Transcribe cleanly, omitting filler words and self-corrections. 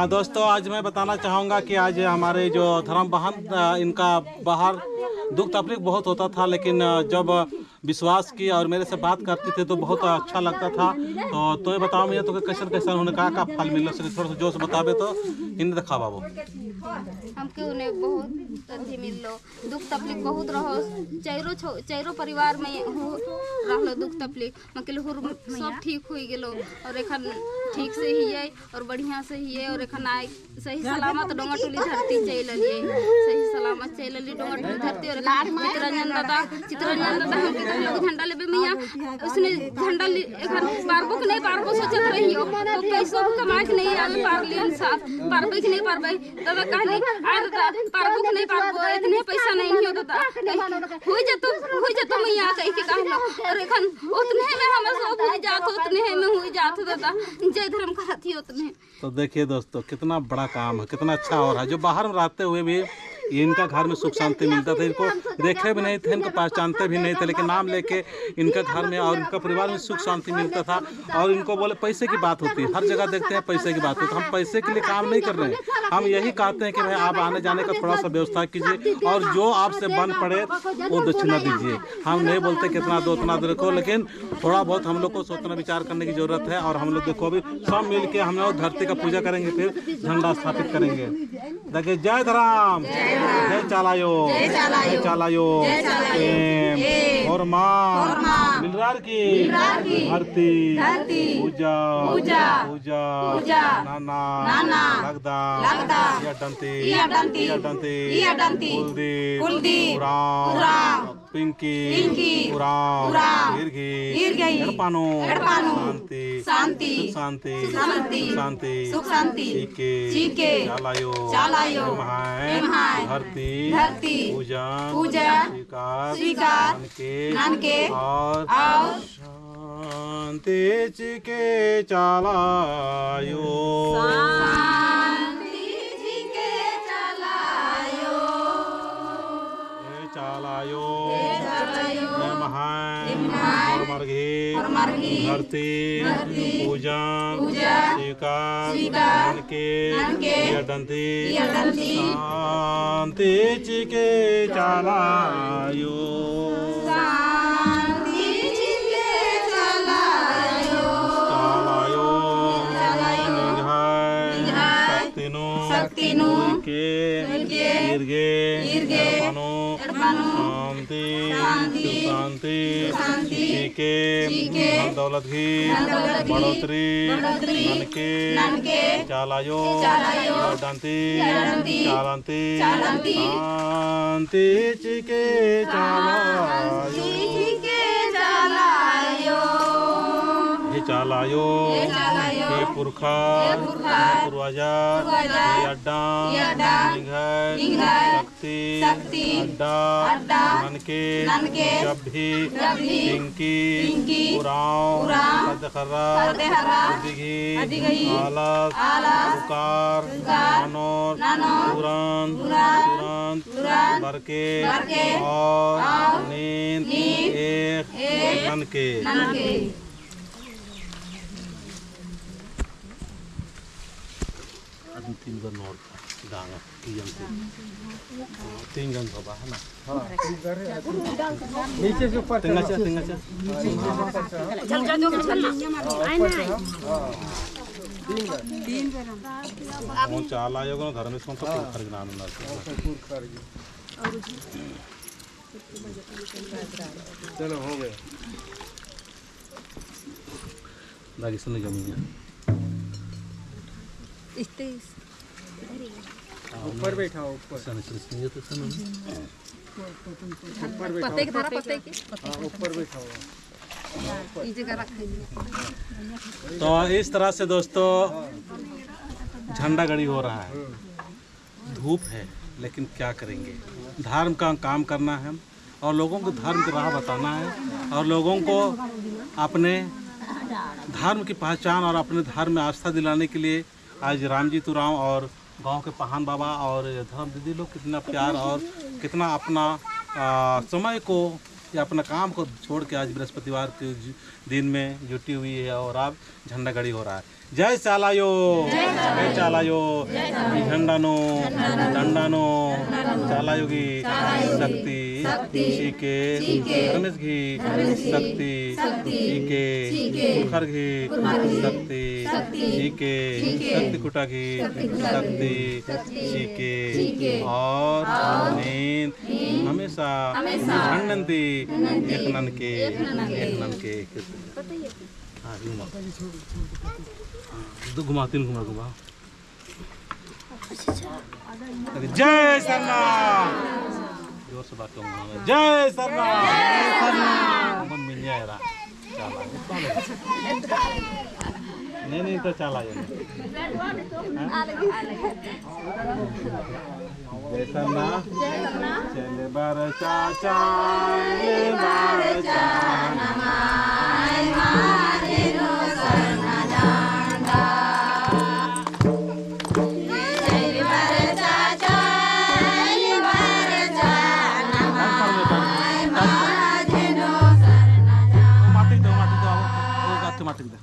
दोस्तों आज मैं बताना चाहूँगा कि आज हमारे जो धर्म बहन इनका बाहर दुख तकलीफ बहुत होता था, लेकिन जब विश्वास की और मेरे से बात करती थी तो बहुत अच्छा लगता था। तो ये बताओ मुझे तो कैसन कैसन उन्हें का का फल मिला, थोड़ा सा जोश बतावे तो इन्हें दिखा बाबू। हमके उन्हें बहुत अथी मिललो, दुख तकलीफ बहुत रहो, चैरो परिवार में हो रहलो दुख तकलीफ, मगर सब ठीक हो गलो और एखन ठीक से ही है और बढ़िया से ही है। और एखन आए सही सलामत डोंगा टोली धरती चल अलिए, सही सलामत चल अलिए डोंगा टोली धरती। और चित्ररंजन दादा हमके तो लोग झंडा लेबे मैया, उसने झंडा एखन पारबो कि नहीं पारबो सोचत रहियो, तो पैसो भी कमा के नहीं आवे पारलियन साथ, पारबे कि नहीं पारबे दादा कहनी आए दादा पारबो कि नहीं पारबो, इतने पैसा नहीं हो दादा हो जतो मैया कह के कहलो। और एखन उतने में हमर सब हो जात, उतने में हो जात दादा, जय धर्म करती उतने। तो देखिए दोस्तों कितना बड़ा काम है, कितना अच्छा हो रहा है। जो बाहर में रहते हुए भी इनका घर में सुख शांति मिलता था, इनको देखे भी नहीं थे, इनको पहचानते भी नहीं थे, लेकिन नाम लेके इनका घर में और इनका परिवार में सुख शांति मिलता था। और इनको बोले पैसे की बात होती है, हर जगह देखते हैं पैसे की बात होती है। हम पैसे के लिए काम नहीं कर रहे हैं, हम यही कहते हैं कि भाई आप आने जाने का थोड़ा सा व्यवस्था कीजिए और जो आपसे बन पड़े वो दक्षिणा दीजिए। हम नहीं बोलते कितना दो उतना दो रखो, लेकिन थोड़ा बहुत हम लोग को सोचना विचार करने की जरूरत है। और हम लोग देखो अभी सब मिल के हम लोग धरती का पूजा करेंगे, फिर झंडा स्थापित करेंगे। देखिए जय धराम, जय चालायो, जय चालायो, और माँ मिलरार की धरती पूजा पूजा नाना लगदा डंती डंती कुलदीप उरांव पिंकी उरांव गिरगी पानो शांति शांति शांति शांति सुख शांति चीके चालायो चालायो धरती धरती पूजा पूजा स्वीकार स्वीकार नानके और शांति चिके चालायो, शांति चिके चालायो, चालायो मरघी धरती पूजा स्वीकार नानके डंती शांति चिके चालायो, शांति चिके चालायो, चालायो शक्तिनु शक्तिनु के गिरगे शांति शांति चीके धन दौलत की बढ़ोतरी ननके चालायो डंती चालंती शांति चिके चालायो, चालायो हे पुरखा पूर्वजा अड्डा शक्ति अड्डा ननके जब भी पिंकी उरांव दिघी आलस पुकार नानोर तुरंत तुरंत बरके और नींद एक ननके। तीन गन और डांगा की जनते तीन गन बाबा है ना, नीचे से ऊपर तिंगा चा तिंगा चा चल चल जो चल आए ना तीन गन वो चाला योग धर्म इसको तो पुरखर ज्ञान ना पुरखर चलो हो गया दागी सुन जमीन ऊपर बैठा ऊपर ऊपर बैठा पते के धारा पते के ऊपर बैठा हुआ। तो इस तरह से दोस्तों झंडा गड़ी हो रहा है। धूप है लेकिन क्या करेंगे, धर्म का काम करना है और लोगों को धर्म की राह बताना है और लोगों को अपने धर्म की पहचान और अपने धर्म में आस्था दिलाने के लिए आज रामजी तुराव और गांव के पहान बाबा और धर्म दीदी लोग कितना प्यार और कितना अपना समय को या अपना काम को छोड़ के आज बृहस्पतिवार के दिन में जुटी हुई है और अब झंडा गड़ी हो रहा है। जय चालायो, जय चालायो, झंडा नो झंडा नो चालायोगी शक्ति के धर्मेश घी शक्ति के मुखर घी शक्ति के शक्ति कुटा घी शक्ति के और नींद हमेशा झंडंती एक नन के एक नन के। हाँ घुमा, दो घुमा, तीन घुमा घुमा। जय सरना, जोर से बात करूँगा। जय सरना, मन मिल जाएगा। नहीं नहीं तो चला जाए। जय सरना, चले बार चाचा बार माटी दो, माटी दो, माटी दो।